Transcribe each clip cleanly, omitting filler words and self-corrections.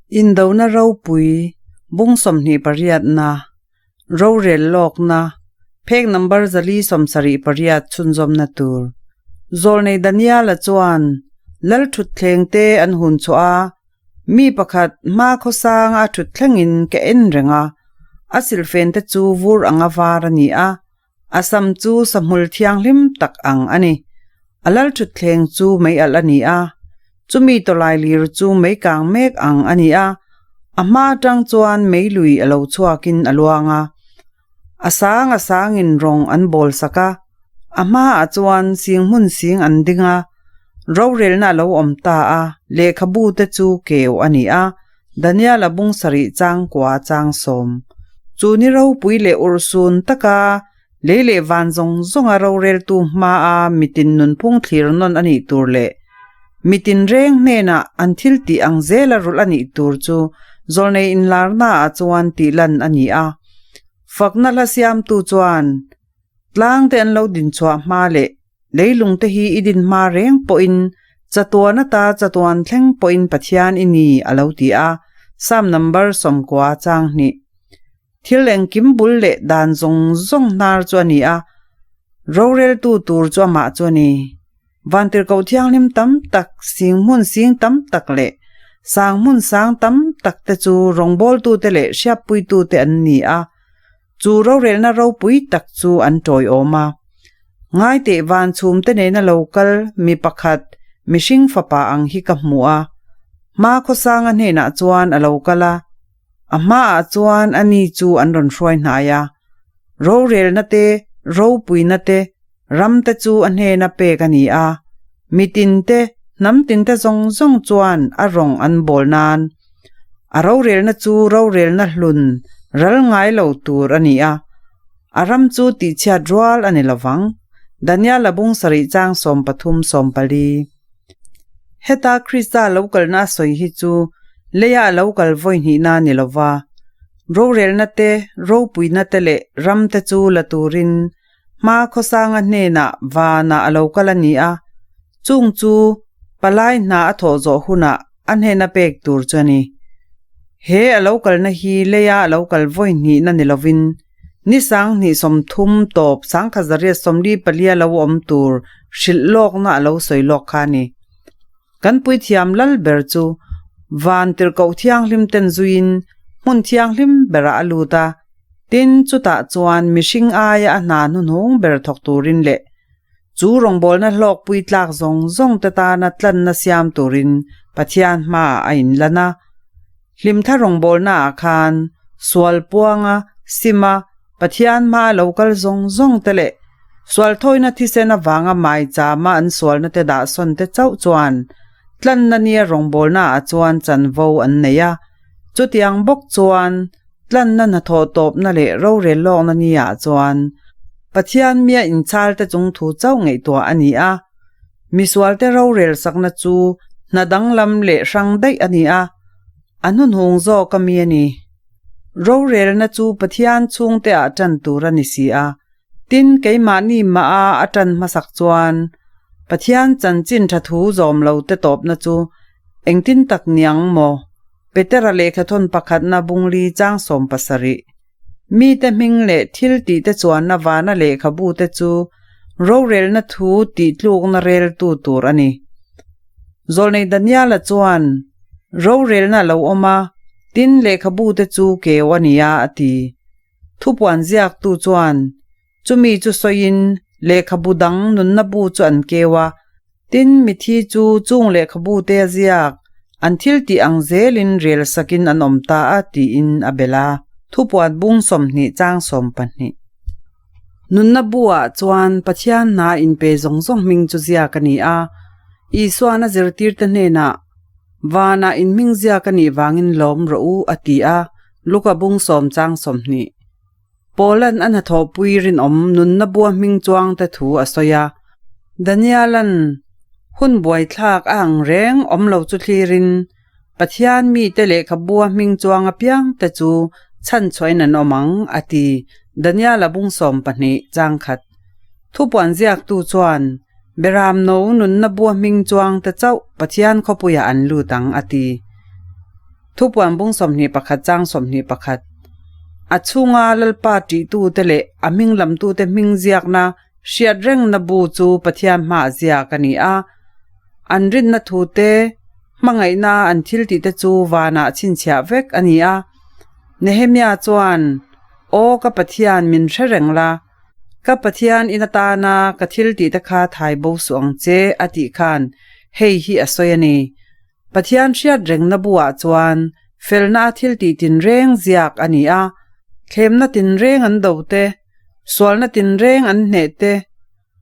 Indona ropui, bung 28na, rorel lawkna, phek number 478 chhunzawmna tur. Zawlnei Daniela chuan lal thutthleng te an hun chhuah a, mi pakhat hma khawsang a thutthlengin ka en reng a, a silfen te chu vur anga var a ni a, A sam chu sahmul thianghlim tak ang a ni. A lal thutthleng chu mei alh a ni a, chumi tawlai lir chu mei kang mek ang a ni a, a hma atang chuan mei lui a lo chhuakin a luang a. A sang a sangin rawng an bawl sak a, a hmaah chuan sing hmun sing an ding a, rorelna a lo awm ta a, lehkhabu te chu keu a ni a, Daniel-a bung sarih chang kua chang sawm. Chu ni ropui leh urhsun taka lei leh van zawng zawnga roreltu hmaa mitin nunphung thlir nawn a nih tur leh mitin reng hnenah an thil tih ang zela rulh a nih tur chu zawlnei inlarnaah chuan tih lan a ni a. Fakna hla siamtu chuan tlang te an lo dinchhuah hma leh Leilung te hi i din hma reng pawhin chatuan ata chatuan thleng pawhin Pathian i ni a lo ti a, Psalm number 90 chang hnih. Thil engkim bul leh dan zawng zawng hnar chu a ni a, roreltu tur chu amah chu a ni. Vantirhkoh thianghlim tam tak, sing hmun sing tam tak leh sang hmun sang tam tak te chu rawngbawltute leh hriatpuitute an ni a, Chu rorelna ropui tak chu an tawiawm a. Ngaiteh van chhumte nena lo kal mi pakhat mihring fapa ang hi ka hmu a. Hma khawsanga hnenah chuan a lo kal a, a hmaah chuan a ni chu an rawn hruai hnai a. Rorelna te, ropuina te, ram te chu a hnena pek a ni a. Mitin te, hnam tin te zawng zawng chuan a rawng an bawl nan A rorelna chu rorelna hlun ral ngai lo tur a ni a, a ram chu tihchhiat rual a ni lo vang. Daniel-a bung sarih chang 13 14. Heta Krista lo kalna a sawi hi chu leia a lo kal vawi hnihna a ni lo va, rorelna te, ropuina te leh ram te chu la turin hma khawsanga hnenah vanah a lo kal a ni a, chung chu palai hna a thawh zawh hunah a hnena pek tur chu a ni. He a lo kalna hi leia a lo kal vawi hnihna ni lovin ni sang hnih 30 tawp sangkhat zariat 44 lo awm tur hrilh lawkna a lo sawi lawk kha a ni. Kan puithiam lal ber chu van tirhkoh thianghlim ten zuiin hmun thianghlim berah a lut a, tin chutah chuan mihring aia a hna hnuhnung ber thawk turin leh chu rawngbawlna hlawkpui tlak zawng zawng te tana tlanna siam turin Pathian hmaah a inlan a. Hlimthla rawngbawlnaah khan sual puanga sima Pathian hmaa lo kal zawng zawng te leh sual thawina thisen avanga maichama an sualna te dahsawn te chauh chuan tlanna nia rawngbawlnaah chuan chanvo an nei a. Chutiang bawk chuan tlanna hnathawh tawpna leh rorel lawkna niah chuan Pathian mia inchhal te chung thu chauh ngaihtuah a ni a. Misualte rorel sakna chu hna danglam leh hrang daih a ni a, a hnuhnung zawk a mi a ni. Rorelna chu Pathian chhungte ah tan tur a ni si a, tin keimahni mah a a tan hmasak chuan Pathian chanchin tha thu zawm lo te tawpna chu engtin tak niang maw? Petera lehkhathawn pakhatna bungli chang 17. Mite hming leh thil tihte chuanna vana lehkhabu te chu rorelna thu tihtlukna reltu tur a ni. Zawlnei Daniela chuan rorelna a lo awm a, tin lehkhabu te chu keu a nia a ti. Thupuan ziaktu chuan chumi chu sawiin lehkhabu dang nunna bu chu an keu a, tin mithi chu chung lehkhabu te a ziak, an thil tih ang zelin rel sakin an awm ta a tiin a belh a. Thupuan bung 20 chang 12. Nunna buah chuan Pathian hna inpe zawng zawng hming chu ziak a ni a, Isuan a zirtirte hnenah, Vanah in hming ziak a nih vangin lawm rawh u, a ti a, Luka bung 10 chang 20. Paulan a hnathawhpui rinawm nunna bua hming chuang te thu a sawi a, Daniela'n hun buaithlak a ang reng awm lo chu thlirin Pathian mite lehkhabua hming chuang apiang te chu chhan chhuahin an awm ang, a ti, Daniela bung 12 chang khat. Thupuan ziaktu chuan Beram no nunna bua hming chuang te chauh Pathian khawpuiah an lut ang, a ti. Thupuan bung 21 chang 21. A chhunga Lalpa ṭihtute leh a hming lamtute hming ziakna hriat rengna bu chu Pathian hmaah ziak a ni a. An rinna thute hmangaihna an thiltihte chu vanah chhinchhiah vek a ni a. Nehemia chuan, Aw ka Pathian min hre reng la, ka Pathian in atana ka thiltihte kha thai bo suh ang che a tih khan hei hi a sawi a ni. Pathian hriat rengna buah chuan felna a thiltih tinreng ziak a ni a, thlemna tinreng an do te, sualna tinreng an hneh te,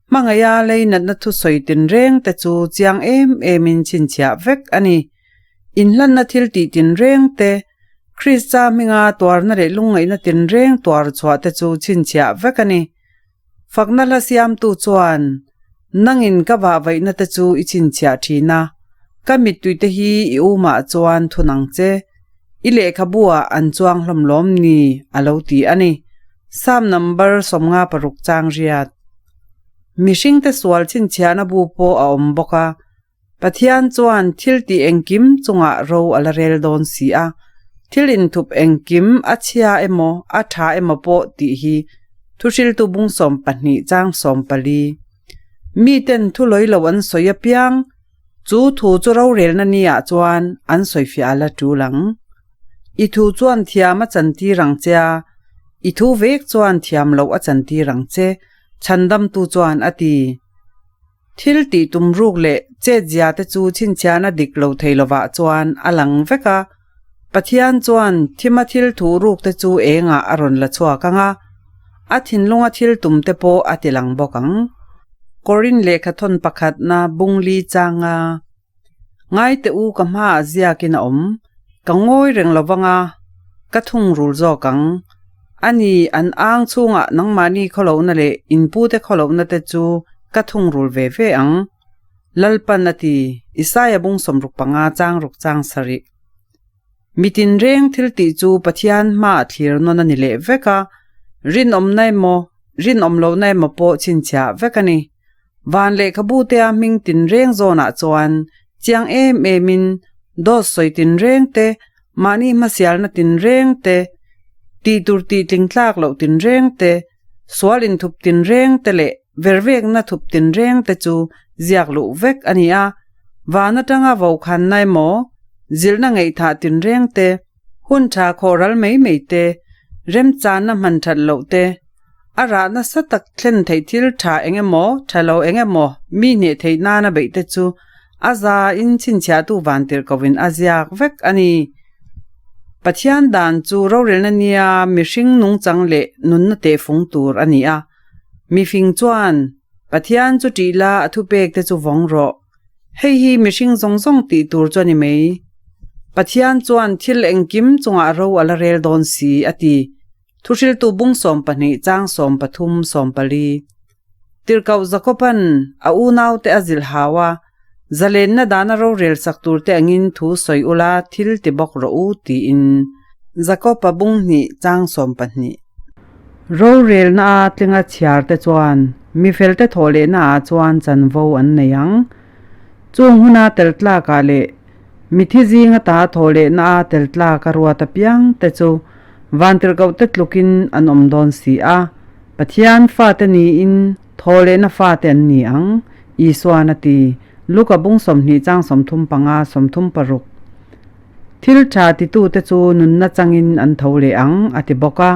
hmangaiha leinatna thusawi tinreng te chu chiang em emin chhinchhiah vek a ni. Inhlanna thiltih tinreng te, Krista hminga tuarna leh lungngaihna tinreng tuar chhuah te chu chhinchhiah vek a ni. Fakna hla siamtu chuan, Nangin ka vahvaihna te chu i chhinchhiah thin a, ka mittuite hi i umah chuan thun ang che. I lehkhabuah an chuang hlawm lawm ni, a lo ti a ni. Psalm number 56 chang riat. Mihringte sual chhinchhiahna bu pawh a awm bawk a, Pathian chuan thil tih engkim chungah ro a la rel dawn si a, thil inthup engkim a chhia emaw a tha emaw pawh tih hi Thuhriltu bung 12 chang 14. Miten thu lawi lo an sawi apiang, chu thu chu rorelna niah chuan an sawifiah a la tul ang. I thu chuan thiam a chantir ang che a, i thu vek chuan thiam loh a chantir ang che, Chhandamtu chuan a ti. Thil tih tum ruk leh chetzia te chu chhinchhiahna dik lo thei lovah chuan a lang vek a. Pathian chuan thima thil thuh ruk te chu engah a rawn la chhuak ang a, a thinlunga thil tum te pawh a ti lang bawk ang. Korin lehkhathawn pakhatna bungli changa Ngaite u ka hmaah ziakin a awm, ka ngawi reng lo vang a, ka thungrul zawk ang. Ani, an ang chhungah nangmahni khawlohna leh inpute khawlohna te chu ka thungrul ve ve ang. Lalpan a ti, Isaia bung 65 chang ruk chang sarih. Mi tinreng thil tih chu Pathian hmaah thlir nawn a ni leh vek a, rinawmna emaw, rinawm lohna emaw pawh chhinchhiah vek a ni. Van lehkhabu tea hming tinreng zawnah chuan chiang em emin dawt sawi tinreng te, mahni hmasialna tinreng te, tih tur tih tling tlak loh tinreng te, sual inthup tinreng te leh vervekna thup tinreng te chu ziak luh vek a ni a. Van atanga vokhanna emaw, zilhna ngaihthah tinreng te, hun tha khawhral mai mai te, remchanna hman that loh te, A rah nasa tak thlen theih thil tha eng emaw, tha lo eng emaw, mi hneh theih nana beih te chu a za in chhinchhiahtu vantirh kovin a ziak vek a ni. Pathian dan chu rorelna nia mihring nungchang leh nunna tehfung tur a ni a. Mifing chuan Pathian chu ṭih la a thupek te chu vawng rawh. Hei hi mihring zawng zawng tih tur chu a ni mai. Pathian chuan thil engkim chungah ro a la rel dawn si, a ti. Thuhriltu bung 12 chang 13 14. Tirhkoh Jakoba'n a unaute a zilh hau a, Zalenna dana rorel sak turte angin thu sawi ula thil ti bawk rawh u tiin. Jakoba bung hnih chang 12. Rorelna a tlinga chhiarte chuan mifelte thawhlehnaah chuan chanvo an nei ang. Chung huna tel tlakah leh mithi zinga ta thawhlehna a tel tlak a ruat apiang te chu Vantirhkohte tlukin an awm dawn si a, Pathian fate niin thawhlehna fate an ni ang, Isua'n a ti. Luka bung 20 chang 35 36. Thil tha titute chu nunna changin an tho leh ang, a ti bawk a.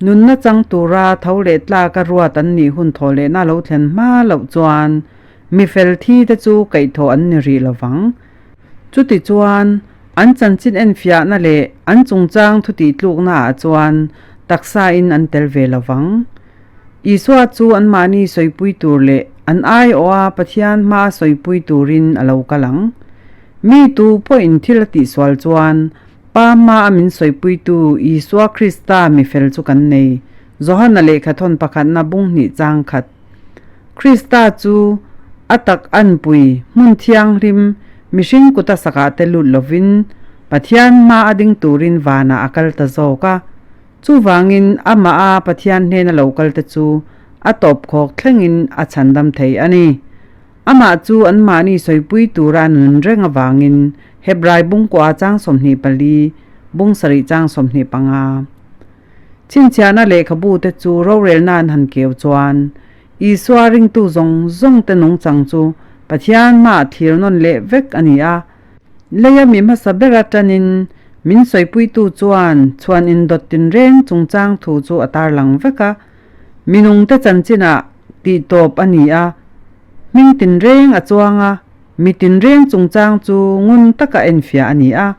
Nunna chang tura tho leh tlaka ruat an nih hun thawhlehna lo thlen hma loh chuan mi fel thite chu kaihthawh an ni rih lo vang. Chutichuan, an chanchin enfiahna leh an chungchang thutihtluknaah chuan taksain an tel ve lo vang. Isua chu anmahni sawipui tur leh an aiawha Pathian hmaa sawipui turin a lo kal ang. Mi tu pawhin thil a tihsual chuan Pa hmaa min sawipuitu Isua Krista mi fel chu kan nei. Johana lehkhathawn pakhatna bung hnih chang khat. Krista chu a tak anpui, hmun thianghlim, mihring kuta sakah te lut lovin Pathian hma a ding turin vanah a kal ta zawk a. Chuvangin amah a Pathian hnena lo kal te chu a tawpkhawk thlengin a chhandam thei a ni. Amah chu anmahni sawipui tura a nun reng avangin Hebrai bungkua chang 24, bung sarih chang 25. Chhinchhiahna lehkhabute chu rorelna an han keu chuan Isua ringtu zawng zawngte nungchang chu Pathian hmaah thlir nawn leh vek a ni a. Leia mi hmasa ber atanin min sawipuitu chuan chhuan indawt tinreng chungchang thu chu a tarlang vek a. Minungte chanchinah tihtawp a ni a, hming tinreng a chuang a, mi tinreng chungchang chu ngun taka enfiah a ni a.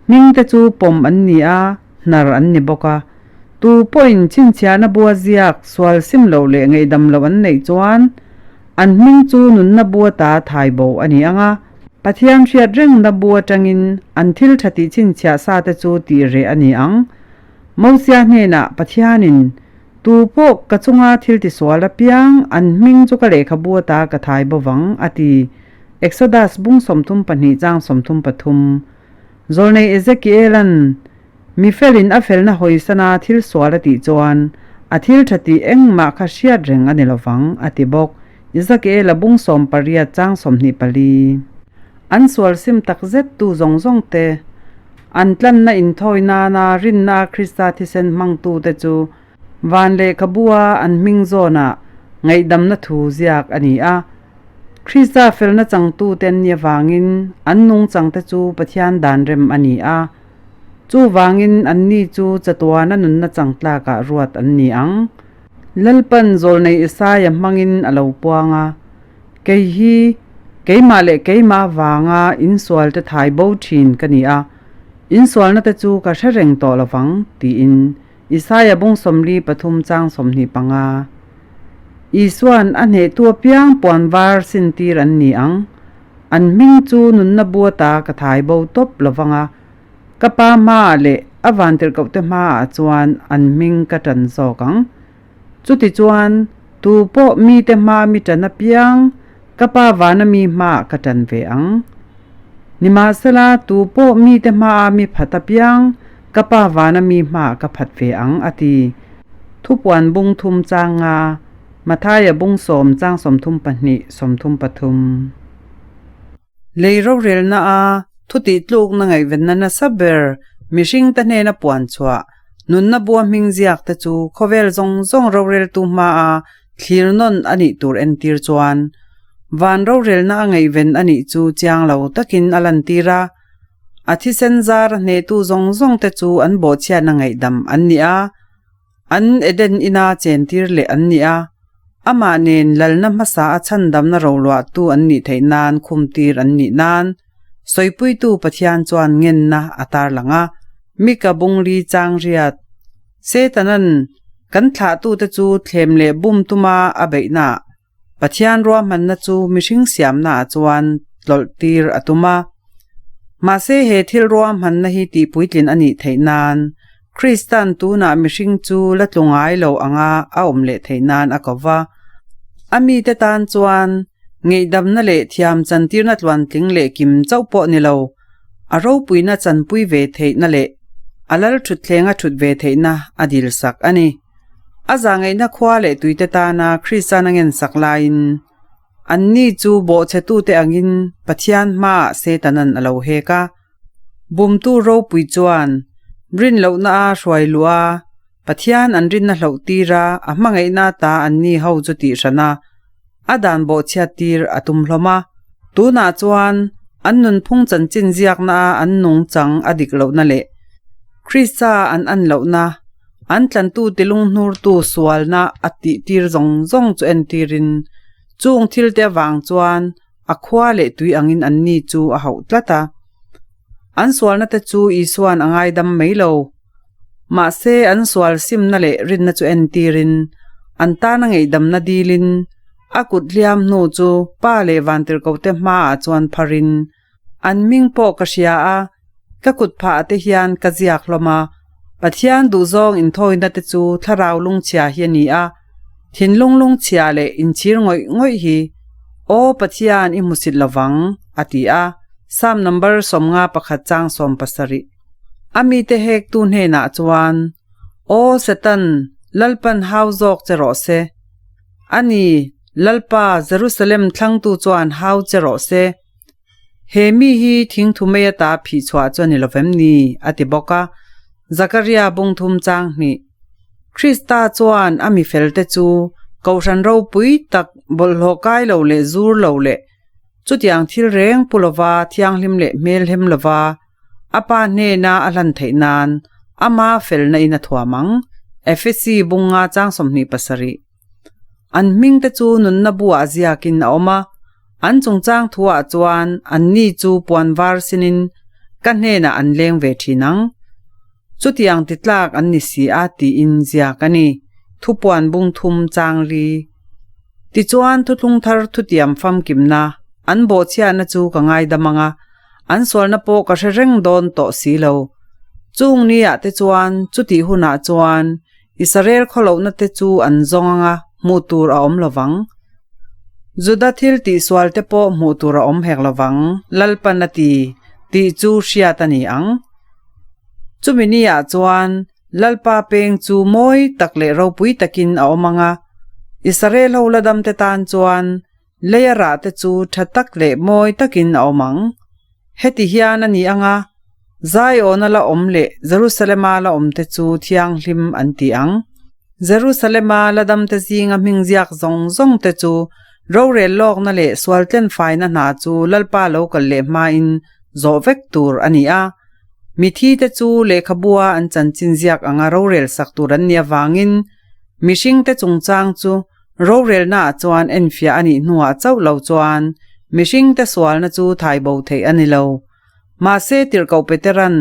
Hmingte chu pawm an ni a, hnar an ni bawk a. Tu pawhin chhinchhiahna bua ziak sual sim loh leh ngaihdam loh an neih chuan an hming chu nunna bu ata thai bo a ni ang a. Pathian hriat rengna bu atangin an thil tha tih chhinchhiah sa te chu tih reh a ni ang. Mosia hnenah Pathianin, Tu pawh ka chunga thil tisual apiang, an hming chu ka lehkhabu ata ka thai bo vang, a ti. Exodus bung 32 chang 33. Zawlnei Ezekiela'n mi felin a felna hawisana thil sual a tih chuan, a thil tha tih engmah kha hriat reng a ni lovang, a ti bawk. Ezekiela bung 18 chang 24. An sual sim tak zet tu zawng zawng te, an tlanna inthawi nana rinna Krista thisen hmangtute chu van lehkhabua an hming zawnah ngaihdamna thu ziak a ni a. Krista felna changtute an nih avangin an nungchangte chu Pathian dan rem a ni a. Chuvangin anni chu chatuana nunna chang tlakah ruat an ni ang. Lalpan zawlnei Isaia hmangin a lo puang a. Kei hi keimah leh keimah avanga insualte thai bo thin ka ni a, insualna te chu ka hre reng tawh lovang, tiin Isaia bung 43 chang 25. Isua'n a hnehtu apiang puan var sintir an ni ang. An hming chu nunna bu ata ka thai bo tawp lovang a, ka pa hmaah leh a vantirhkohte hmaah chuan an hming ka tan zawk ang. Chutichuan, tu pawh mite hmaa mi ṭan apiang, ka Pa vana mi hmaah ka ṭan ve ang. Nimahsela, tu pawh mite hmaa mi phat apiang, ka Pa vana mi hmaah ka phat ve ang, a ti. Thupuan bung thum chang nga, Mathaia bung sawm chang 32, 33. Lei rorelna a thutih tlukna ngaihvenna nasa ber mihringte hnena puan chhuah, nunna bua hming ziak te chu khawvel zawng zawng roreltu hmaa thlir nawn a nih tur entir chuan van rorelna a ngaihven a nih chu chiang lo takin a lantir a. A thisen zar a hnehtu zawng zawng te chu an bawhchhiatna ngaihdam an ni a. An Eden ina chentir leh an ni a, amah nen lalna hmasa a chhandamna roluahtu an nih theih nan khumtir an nih nan sawipuitu Pathian chuan ngenna a tarlang a. Mika bungli chang riat, Setanan kan thlahtute chu thlem leh bum tuma a beihnaah Pathian ruahmanna chu mihring siamnaah chuan tlawlhtir a tum a. Mahse he thil ruahmanna hi tihpuitlin a nih theih nan Krista'n tunah mihring chu la tlu ngai lo anga a awm leh theih nan a ko va. A mite tan chuan ngeihdamna leh thiam chantirna tluantling leh kim chauh pawh ni lo, a ropuina chanpui ve theihna leh a lal thutthleng a thut ve theihna a dilsak a ni. A zahngaihna khua leh tuite tana Kristian a ngensak laiin anni chu bawhchhetute angin Pathian hmaah Setanan a lo hek a. Bumtu ropui chuan rin lohna a hruai luh a, Pathian an rinna hloh tir a, a hmangaihna ata anni ho chu tihhran a, a dan bawhchhiat tir a tum hlawm a. Tunah chuan an nunphung chanchin ziakna a an nungchang a dik lohna leh Krista an an lohna, an tlantu tilunghnurtu sualna a tih tir zawng zawng chu entirin chung thilte avang chuan a khua leh tui angin anni chu a hauh tlat a. An sualna te chu Isua'n a ngaidam mai lo. Mahse, an sual simna leh rinna chu entirin, an tana ngeihdamna dilin, a kut hliam hnu chu Pa leh Vantirhkohte hmaah chuan pharin, An hming pawh ka hria a, ka kut phah te hian ka ziak hlawm a. Pathian duhzawng inthawina te chu thlarau lungchhia hi a ni a, thinlung lungchhia leh inchhir ngawih ngawih hi, Aw Pathian i hmusit lovang, a ti a, Psalm number 51 chang 17. A mite hektu hnenah chuan, Aw Satan, Lalpan hau zawk che rawh se. A ni. Lalpa, Jerusalem thlangtu chuan hau che rawh se. He mi hi thingthu mei ata phih chhuah chu a ni lo vem ni? a ti bawk a. Zakaria bung thum chang hnih. Krista chuan a mi felte chu Kohhran ropui tak bawlhhlawh kai lo leh zur lo leh chutiang thil reng pu lova thianghlim leh hmelhem lova a pa hnena a hlan theih nan ama felna in a thuam ang. Efesi bunga chang 27. An hming te chu nunna buah ziakin a awm a, an chungchang thuah chuan anni chu puan var sinin ka hnenah an leng ve thin ang. Chutiang ti tlak an ni si a tiin ziak a ni. Thupuan bung thum chang li. Tichuan thuthlung thar thutiam famkimna an bawhchhiahna chu ka ngaidam ang a, an sualna pawh ka hre reng dawn tawh si lo. Chung niah te chuan chutih hunah chuan Israel khawlohna te chu an zawng ang a, hmuh tur a awm lo vang. Juda thil tihsual te pawh hmuh tur a awm hek lo vang, Lalpan a ti, tih chu hriat a ni ang. Chumi niah chuan Lalpa peng chu mawi tak leh ropui takin a awm ang a, Israel ho la damte tan chuan leia rah te chu tha tak leh mawi takin a awm ang. Heti hian a ni ang a, Zion-a la awm leh Jerusalem-a la awmte chu thianghlim an ti ang. Jerusalem-a la damte zinga hming ziak zawng zawngte chu rorel lawkna leh sualtlenfaina hna chu Lalpa lo kal leh hmain zawh vek tur a ni a. Mithite chu lehkhabua an chanchin ziak anga rorel sak tur an nih avangin mihringte chungchang chu Rorelnaah chuan enfiah a nih hnuah chauh lo chuan mihringte sualna chu thai bo theih a ni lo. Mahse tirhkoh Petera'n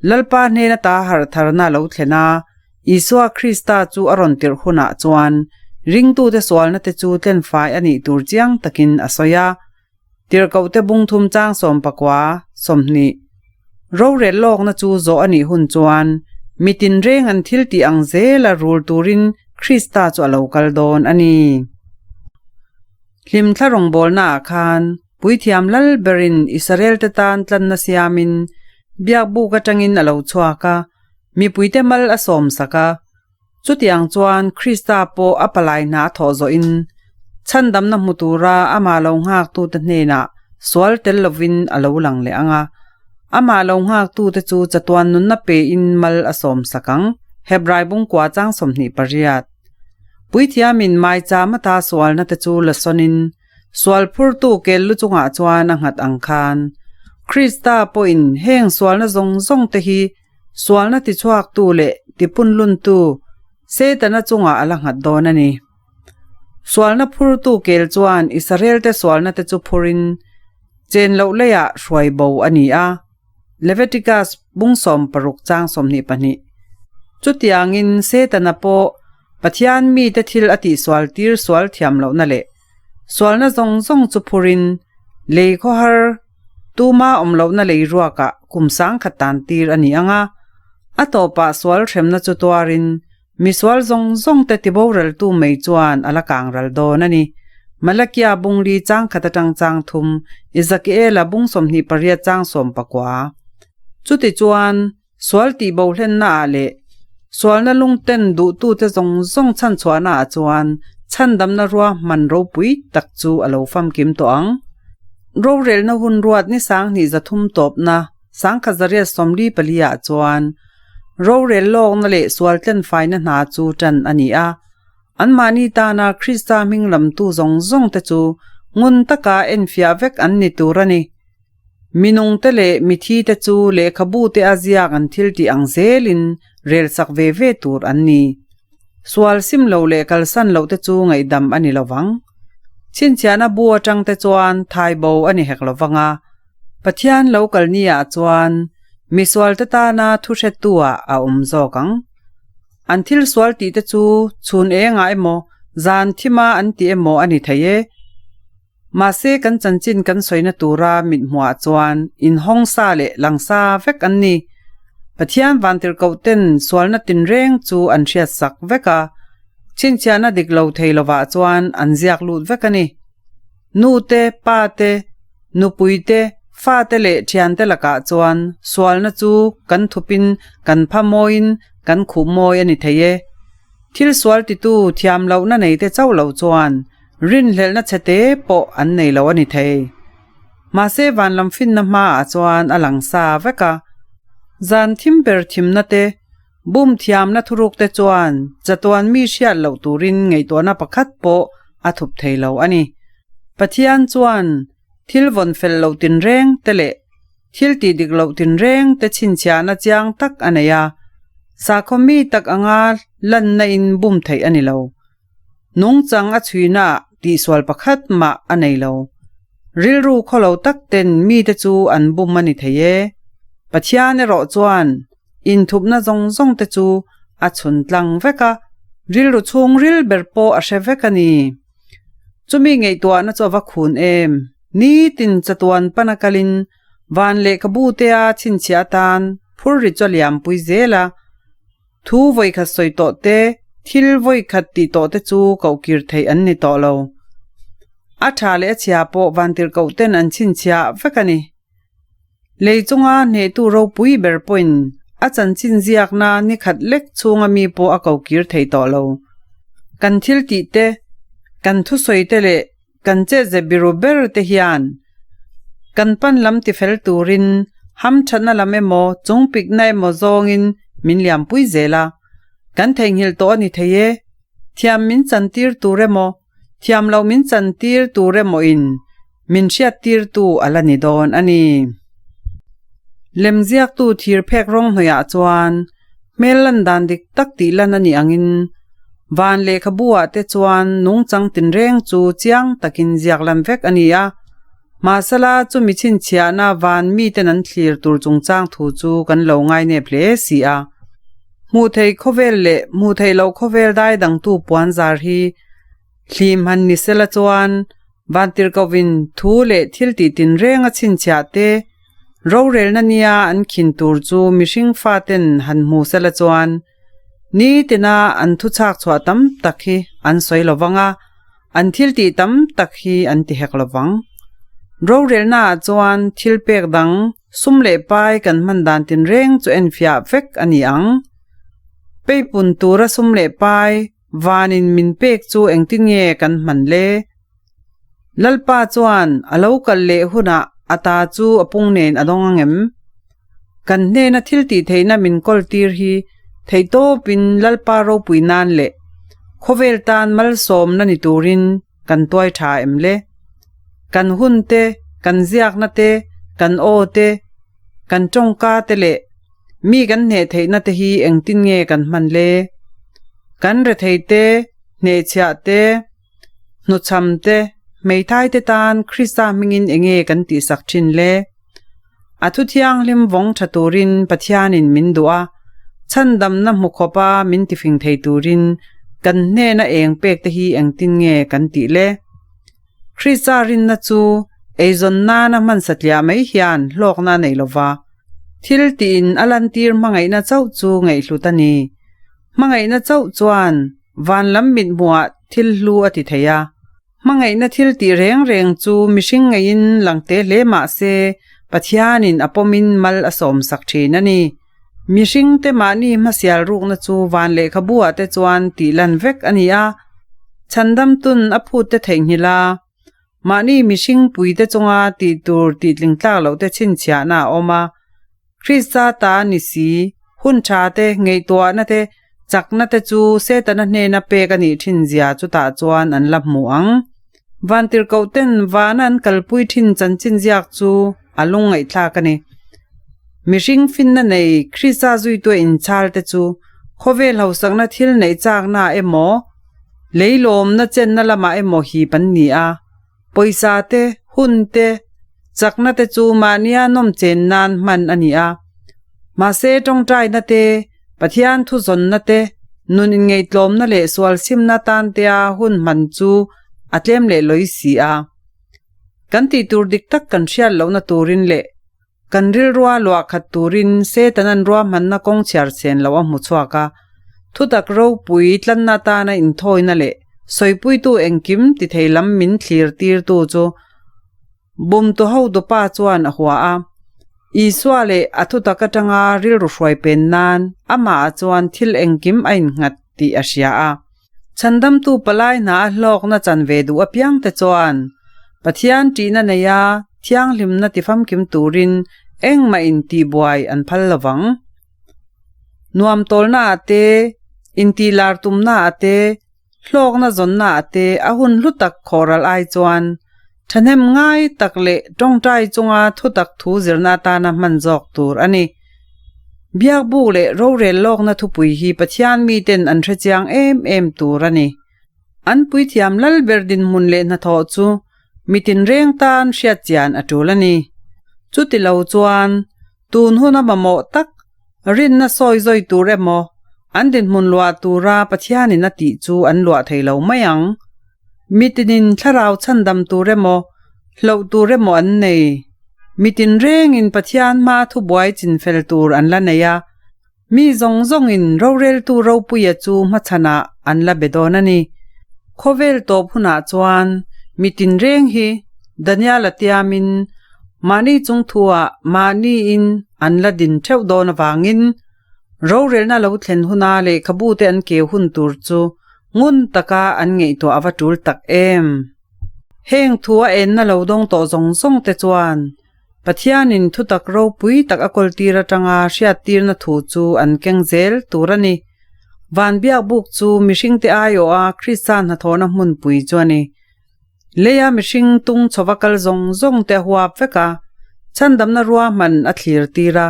Lalpa hnen ata harh tharna a lo thlen a, Isua Krista chu a rawn tirh hunah chuan ringtute sualnate chu tlenfai a nih tur chiang takin a sawi a. Tirhkohte bung thum chang 19, 20. Rorel lawkna chu zawh a nih hun chuan mi tinreng an thil tih ang zela rul turin Krista chu a lo kal dawn a ni. Hlimthla rawngbawlnaah khan Puithiam lal berin Israelte tan tlanna siamin biakbuk atangin a lo chhuak a, mipuite mal a sawmsak a. Chutiang chuan Krista pawh a palai hna a thawh zawhin chhandamna hmu tura amah lo nghaktute hnenah sual tel lovin a lo lang leh ang a, amah lo nghaktute chu chatuan nunna pein mal a sawmsak ang. Hebrai bungkua chang 28. Puithiamin maicham ata sualna te chu la sawnin sual phurtu kel lu chungah chuan a nghat ang khan Krista pawhin heng sualna zawng zawng te hi Sualna tichhuaktu leh tipunluntu Setana chungah a la nghat dawn a ni. Sualna phurtu kel chuan Israelte sualnate chu phurin chen loh leiah hruai bo a ni a, Leviticus bung 60 chang 22. Chutiangin Setana pawh Pathian mite thil a tihsual tir sual thiam lohna leh sualna zawng zawng chu phurin lei khawhar Tuma awm lohna lei ruakah kum sangkhat tan tir a ni ang a, a tawpah sual hremna chu tuarin misual zawng zawng te tiboraltu mai chuan a la kang ral dawn a ni. Malakia bung li chang khat atang chang thum, Ezekiela bung 28 chang 19. Chutichuan, sual tihbo hlennaah leh sualna lungten duhtute zawng zawng chhanchhuahnaah chuan chhandamna ruahman ropui tak chu a lo famkim tawh ang. Rorelna hun ruat ni 2300 tawpna 1944 ah chuan rorel lawkna leh sual tlenfaina hna chu tan a ni a. Anmahni tana Krista hming lamtu zawng zawngte chu ngun taka enfiah vek an ni tur a ni. Minungte leh mithite chu lehkhabute a ziak an thil tih ang zelin rel sak ve ve tur an ni. Sual sim lo leh kalsan loh te chu ngaihdam a ni lovang. Chhinchhiahna bu atang te chuan thai bo a ni hek lovang a, Pathian lo kal ni ah chuan misualte tana thu hretu ah a awm zawk ang. An thil sual tih te chu chhun engah emaw zan thima an ti emaw a ni thei e. Mahse kan chanchin kan sawina tura mithmuhah chuan inhawng sa leh lang sa vek an ni. Pathian vantirhkoh ten sualna tinreng chu an hriat sak vek a, chhinchhiahna dik lo thei lovah chuan an ziak lut vek a ni. Nu te, pa te, nupui te, fa te leh thian te lakah chuan sualna chu kan thupin kan pha mawiin kan khuh mawi a ni thei e. Thil sual titu thiam lohna nei te chauh lo chuan. Rinhlelhna chhete pawh an nei lo a ni thei. Mahse van lam finna hmaah chuan a lang sa vek a. Zan thim ber thimna te, bum thiamna thuruk te chuan chatuan mi hriat loh turin ngaihtuahna pakhat pawh a thup thei lo a ni. Pathian chuan thil vawn fel loh tinreng te leh thil tih dik loh tinreng te chhinchhiahna chiang tak a nei a, sakhaw mi tak anga lanna in bum theih a ni lo. Nungchang a chhuinaah tihsual pakhat mah a nei lo. Rilru khawlo tak ten mite chu an bum a ni thei e. Pathian erawh chuan inthupna zawng zawng te chu a chhun tlang vek a, rilru chhungril ber pawh a hre vek a ni. Chumi ngaihtuahna chu a va khun em? Nitin chatuan pana kalin van lehkhabu tea chhinchhiah atan phur ri chu a liampui zel a. Thu vawikhat sawi tawh te, thil vawikhat tih tawh te chu kohkir theih an ni tawh lo. A tha leh a chhia pawh vantirhkoh ten an chhinchhiah vek a ni. Lei chunga hnehtu ropui ber pawhin a chanchin ziakna ni khat lek chhunga mi pawh a kohkir thei tawh lo. Kan thil tih te, kan thusawi te leh Kan chetze biru ber te hian kan pan lam tifel turin hamthatna lam emaw chungpikna emaw zawngin min liampui zel a, kan theihnghilh tawh a ni thei e. Thiam min chantir tur emaw, thiam loh min chantir tur emaw in min hriattirtu a la ni dawn a ni. Lemziaktu thir phek rawng hnuaiah chuan Hmel lan dan dik tak tih lan a nih angin van lehkhabu ah te chuan nungchang tinreng chu chiang takin ziak lan vek a ni a. Mahsela chumi chhinchhiahna van miten an thlir tur chungchang thu chu kan lo ngainep hle si a. Hmuh theih khawvel leh hmuh theih loh khawvel dai dangtu puan zar hi Thlim han ni sela chuan Vantirhkohvin thu leh thil tih tinreng a chhinchhiah te, rorelna nia an khin tur chu mihring faten han hmu sela chuan nitina an thu chhak chhuah tam tak hi an sawi lo vang a, an thil tih tam tak hi an ti hek lo vang. Rorelnaah chuan thil pek dang sum leh pai kan hman dan tinreng chu enfiah vek a ni ang. Peipun tura sum leh pai Vanin min pek chu engtin nge kan hman le? Lalpa chuan a lo kal leh hunah a ta chu a pung nen a dawng angem? Kan hnena thil tih theihna min kawl tir hi theihtawpin Lalpa ropui nan leh khawvel tan malsawmna ni turin kan tuai tha em le? Kan hun te, kan ziakna te, kan aw te, kan tawngka te leh Mi kan hneh theihna te hi engtin nge kan hman le? Kan rethei te, hnehchhiah te, hnuchham te, hmeithai te tan Krista hmingin enge kan tihsak thin le? A thu thianghlim vawng tha turin Pathianin min duh a, chhandamna hmu khawpa min tifing thei turin kan hnena eng pek te hi engtin nge kan tih le? Krista rinna chu eizawn nana hman satliah mai hian hlawkna a nei lo va, thil tiin a lantir hmangaihna chauh chu ngaihhlut a ni. Hmangaihna chauh chuan van lam mithmuhah thil hlu a ti thei a. Hmangaihna thil tih reng reng chu mihring ngeiin lang te hle mah se Pathianin a pawmin mal a sawmsak thin a ni. Mihringte mahni hmasial rukna chu van lehkhabu-ah te chuan tih lan vek a ni a, chhandamtun a phut te theihnghilh a, mahni mihring puite chunga tih tur tih tling tlak loh te chhinchhiahna a awm a. Krista ta ni si, hun tha te, ngaihtuahna te, chakna te chu Setana hnena pek a nih thin zia chutah chuan an la hmu ang. Vantirhkohten vana an kalpui thin chanchin ziak chu a lungngaihthlak a ni. Mihring finna nei Krista zuitua inchhal te chu khawvel hausakna thil neih chakna emaw, leilawmna chenna lamah emaw hip an ni a. Pawisa te, hun te, chakna te chu mahnia nawm chen nan hman a ni a. Mahse tawngtaina te, Pathian thuzawnna te, nun inngaihtlawmna leh sualsimna tan tea hun hman chu a tlem leh lawi si a. Kan tih tur dik tak kan hriat lohna turin leh kan rilrua luah khat turin Setanan ruahmanna kawng chhiar chhen loh a hmu chhuak a. Thutak ropui tlanna atana inthawina leh sawipuitu engkim ti thei lam min thlir tirtu chu Bumtu hotupa chuan a hua a, Isua leh a thutak atanga rilru hruai pen nan amahah chuan thil engkim a innghat tih a hria a. Chhandamtu palai hna a hlawkna chan ve duh apiangte chuan Pathian ṭihna neia thianghlimna tifamkim turin engmah intihbuai an phal lo vang. Nuam tawlnaah te, intihlar tumnaah te, hlawkna zawnnaah te a hun hlu tak khawhral ai chuan thahnem ngai tak leh tawngtai chunga thutak thu zirna atana hman zawk tur a ni. Biakbuk leh rorel lawkna thupui hi Pathian miten an hrechiang em em tur a ni. An puithiam lal ber dinhmun leh hnathawh chu mi tinreng tan hriatchian a tul a ni. Chuti lo chuan Tun huna mamawh tak, rinna sawi zawi tur emaw, an dinhmun luah tura Pathianin a tih chu an luah thei lo mai ang. Mitinin thlarau chhandam tur emaw, hloh tur emaw an nei. Mitin rengin Pathian hma thubuai chinfel tur an la nei a, mi zawng zawngin roreltu ropuia chu hmachhanah an la be dawn a ni. Khawvel tawp hunah chuan mitin reng hi Daniel-a tiamin Mahni chungthuah mahniin an la din theuh dawn avangin rorelna lo thlen huna lehkhabute an keu hun tur chu ngun taka an ngaihtuah a va tul tak em. Heng thu a enna lo dawng tawh zawng zawng te chuan Pathianin thutak ropui tak a kawltir atanga hriattirna thu chu an keng zel tur a ni. Van biakbuk chu mihringte aiawha Krista hnathawhna hmunpui chu a ni. Leia mihring tung chhova kal zawng zawng te a huap vek a, chhandamna ruahman a thlir tir a,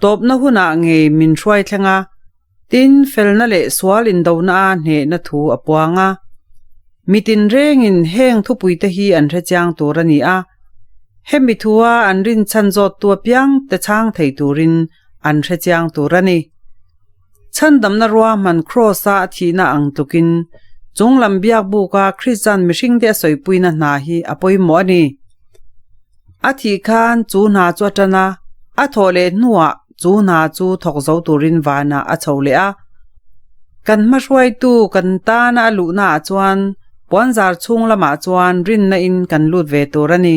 tawpna hunah ngei min hruai thleng a, tin felna leh sual indona a hnehna thu a puang a. Mi tinrengin heng thupuite hi an hrechiang tur a ni a, hemi thua an rinchhan zawttu apiang te chhang thei turin an hrechiang tur a ni. Chhandamna ruahman Kraws-a a thihna ang tlukin chunglam biakbuka Kristian mihringte a sawipuina hna hi a pawimawh a ni. A thih khan chu hna chu a tan a, a thawh leh hnuah chu hna chu thawk zo turin vanah a chho leh a. Kan hmahruaitu kan tana a luhnaah chuan puanzar chhung lamah chuan rinna in kan lut ve tur a ni.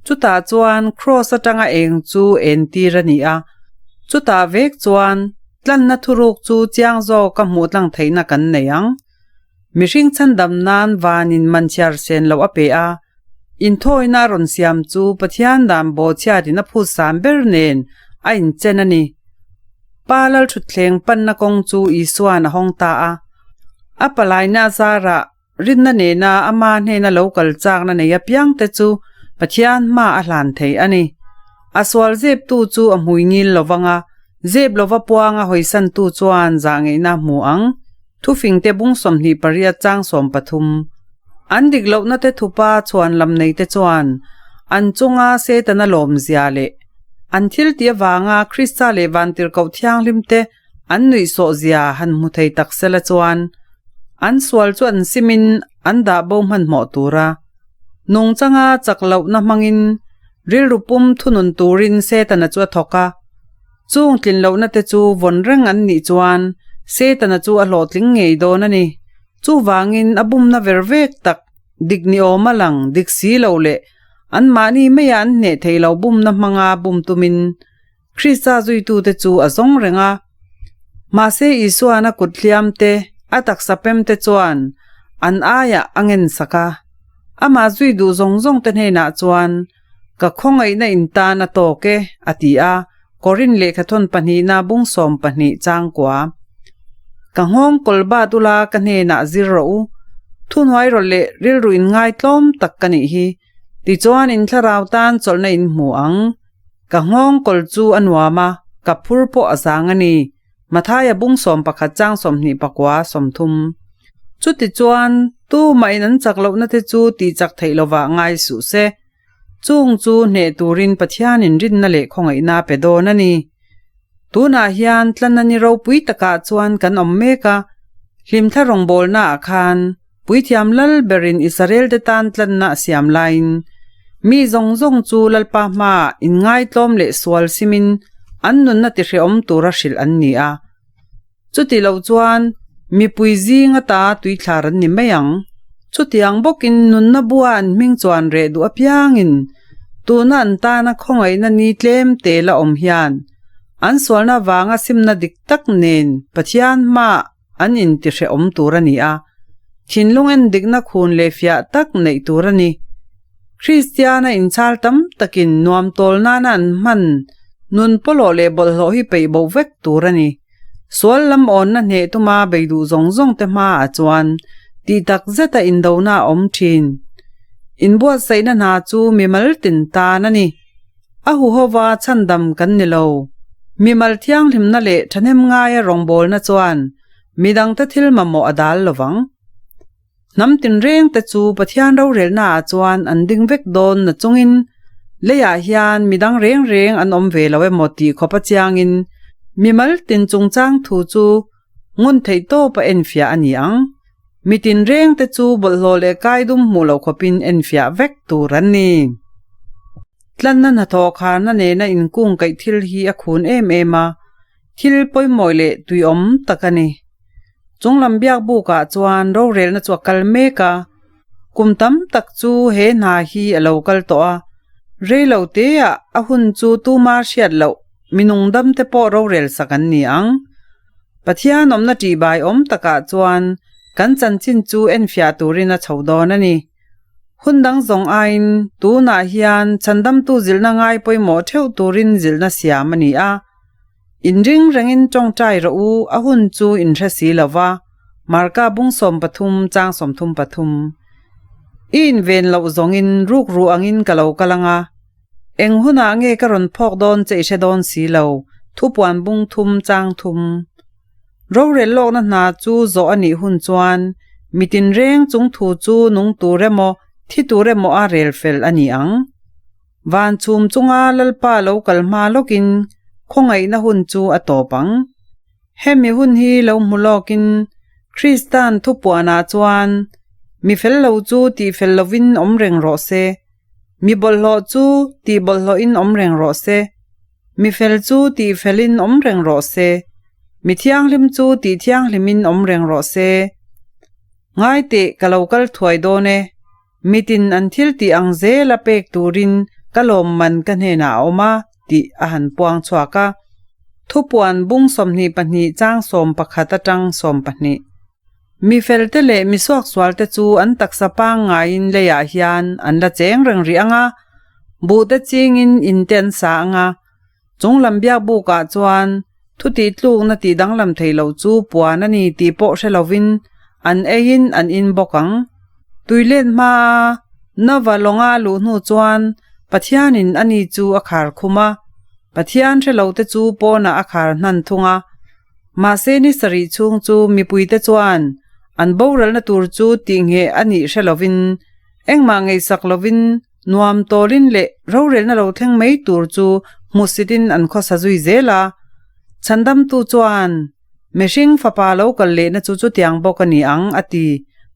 Chutah chuan Kraws atanga eng chu entir a ni a. Chutah vek chuan tlanna thuruk chu chiang zawk a hmuh tlang theihna kan nei ang. Mihring chhandam nan vanin manchhiar sen loh a pe a, inthawina a rawn siam chu Pathian dan bawhchhiatin a phut san ber nen a inchen a ni. Pa Lalthutthleng panna kawng chu Isua'n a hawng ta a, a palaina a zarah Rinna nena ama hnena lo kal chakna nei apiangte chu Pathian hma a hlan thei a ni. A sual zeptu chu a hmui ngil lo vang a, zep lova puanga hawisantu chuan zahngeihna a hmu ang. Thufingte bung 28 chang 13. An dik lohna te thupa chhuan lam neite chuan an chunga Setana lawmzia leh an thiltih avanga Krista leh Vantirhkoh Thianghlimte An nuihsawh zia han hmu thei tak sela chuan an sual chu an simin an dah bo hmanhmawh tur a. Nungchanga chak lohna hmangin rilru pum thunun turin Setana chu a thawk a. Chung tlin lohna te chu vawn reng an nih chuan Setana chu a hlawhtling ngei dawn a ni. Chuvangin a bumna ver vek tak dik ni awm a lang dik si lo leh anmahni maia an hneh thei lo bumna hmanga bum tumin Krista zuitute chu a zawng reng a. Mahse Isua'n a kut hliam te, a taksa pem te chuan an aiah a ngen sak a. Amah zui duh zawng zawng te hnenah chuan, Ka khawngaihna in tan a tawk e, a ti a, Korin lehkhathawn pahnihna bung 12 changkua. Ka nghawng kawl bat ula ka hnenah zir rawh u, thuhnuai rawh leh rilru in ngaitlawm tak ka nih hi, tichuan in thlarau tan chawlhna in hmu ang. Ka nghawng kawl chu a nuam a, ka phur pawh a zang a ni. Mathaia bung 11 chang 29 30. Chutichuan, tumah in an chak lohna te chu tih chak theih lovah ngai suh se. Chung chu hneh turin Pathianin rinna leh khawngaihna a pe dawn a ni. Tunah hian tlanna ni ropui takah chuan kan awm mek a, hlimthla rawngbawlnaah khan Puithiam lal berin Israel te tan tlanna a siam laiin mi zawng zawng chu Lalpa hmaah inngaitlawm leh sual simin an nunna tihrehawm tura hrilh an ni a. Chuti lo chuan mipui zing ata tuithlar an ni mai ang. Chutiang bawkin nunna bua an hming chuan reh duh apiangin tuna an tana khawngaihna ni tlem te la awm hian an sualna vanga simna dik tak nen Pathian hmaah an intihrehawm tur a ni a. Thinlung en dikna khun leh fiah tak neih tur a ni. Kristiana inchhal tam takin nuam tawl nana an hman nun pawlawh leh bawlhhlawh hi peih bo vek tur a ni. Sual lam awnna hneh tuma bei duh zawng zawng te hmaah chuan tih tak zeta indona a awm thin. Inbuatsaihna hna chu mimal tin tan a ni. A huhova chhandam kan ni lo. Mimal thianghlimna leh thahnem ngaia rawngbawlna chuan midangte thil mamawh a dal lovang. Hnam tinreng te chu Pathian rorelnaah chuan an ding vek dawn na chungin leiah hian midang reng reng an awm ve lo emaw tih khawp a chiangin mimal tin chungchang thu chu ngun theih tawp a enfiah a ni ang. Mi tinreng te chu bawlhhlawh leh kaidum hmuh loh khawpin enfiah vek tur an ni. Tlanna hnathawh kharna nena inkung kaih thil hi a khun em em a, Thil pawimawih leh tuiawm tak a ni. Chunglam biak bukah chuan rorelna chu a kal mek a, kum tam tak chu he hna hi a lo kal tawh a, reilo teah a hun chu tuma hriat loh minung dam te pawh rorel sak an ni ang. Pathian awmna ṭihbai awm takah chuan kan chanchin chu enfiah turin a chho dawn a ni. Hun dang zawng aiin tunah hian chhandamtu zilhna ngai pawimawh theuh turin zilhna siam a ni a. Inring rengin tawngtai rawh u, a hun chu in hre si lo va, Marka bung 13 chang 33. I inven loh zawngin rukru angin ka lo kal ang a, eng hunah nge ka rawn phawk dawn che i hre dawn si lo, thupuan bung thum chang thum. Rorel lawkna hna chu zawh a nih hun chuan mi tinreng chung thu chu nung tur emaw thi tur emaw a rel fel a ni ang. Van chhum chunga Lalpa lo kal hma lawkin khawngaihna hun chu a tawp ang. Hemi hun hi lo hmu lawkin Kristan thupuanah chuan, Mi fel lo chu tih fel lovin awm reng rawh se, mi bawlhhlawh chu tih bawlhhlawhin awm reng rawh se, mi fel chu tih felin awm reng rawh se, mi thianghlim chu tih thianghlimin awm reng rawh se. Ngai teh ka lo kal thuai dawn e. Mitin an thil tih ang zela pek turin ka lawmman ka hnenah a awm a, tih a han puang chhuak a. Thupuan bung 22 chang 11 atang 12. Mi felte leh mi suaksualte chu an taksa pangngaiin leiah hian an la cheng reng rih ang a, buhte chingin inte an sa ang a. Chung lam biak bukah chuan thu tihtlukna tih danglam thei loh chu puan a ni tih pawh hre lovin an eiin an in bawk ang. Tui let hmaa Nova lawnga a luh hnu chuan Pathianin a ni chu a khar khum a, Pathian hre lote chu pawnah a khar hnan thung a. Mahse ni sarih chhung chu mipuite chuan an boralna tur chu tihngheh a nih hre lovin engmah ngaihsak lovin Nuam tawlin leh rorelna lo thleng mai tur chu hmuhsitin an khawsa zui zel a. Chhandamtu chuan, Mihring fapa lo kal lehna chu chutiang bawk a ni ang, a ti,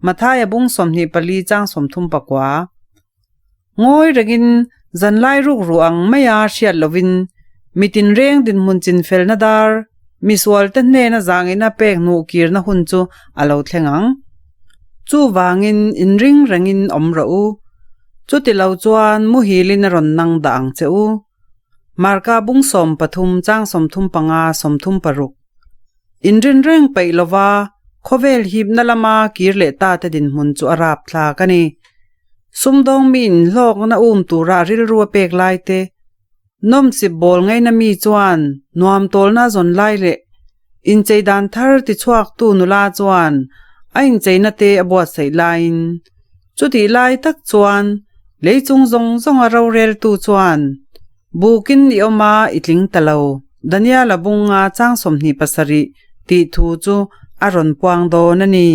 Mathaia bung 24 chang 34. Ngawi rengin zanlai rukru ang maia hriat lovin mitin reng dinhmun chinfelna dar misualte hnena zangina pek hnuh kirna hun chu a lo thleng ang. Chuvangin inring rengin awm rawh u. Chuti lo chuan muhilin a rawn nang dah ang che u. Marka bung 13 chang 35 36. Inrin reng peih lova khawvel hipna lama kir leh ta te dinhmun chu a rap thlak a ni. Sumdawng mi inhlawkna um tura rilru a pek lai te, Nawmsip bawl ngaina mi chuan nuam tawlna zawn lai leh inchei dan thar tichhuaktu nula chuan a incheina te a buatsaih laiin chutih lai tak chuan lei chung zawng zawnga roreltu chuan bukin i awm a i tling ta lo Daniela bunga chang 27 tih thu chu a rawn puang dawn a ni.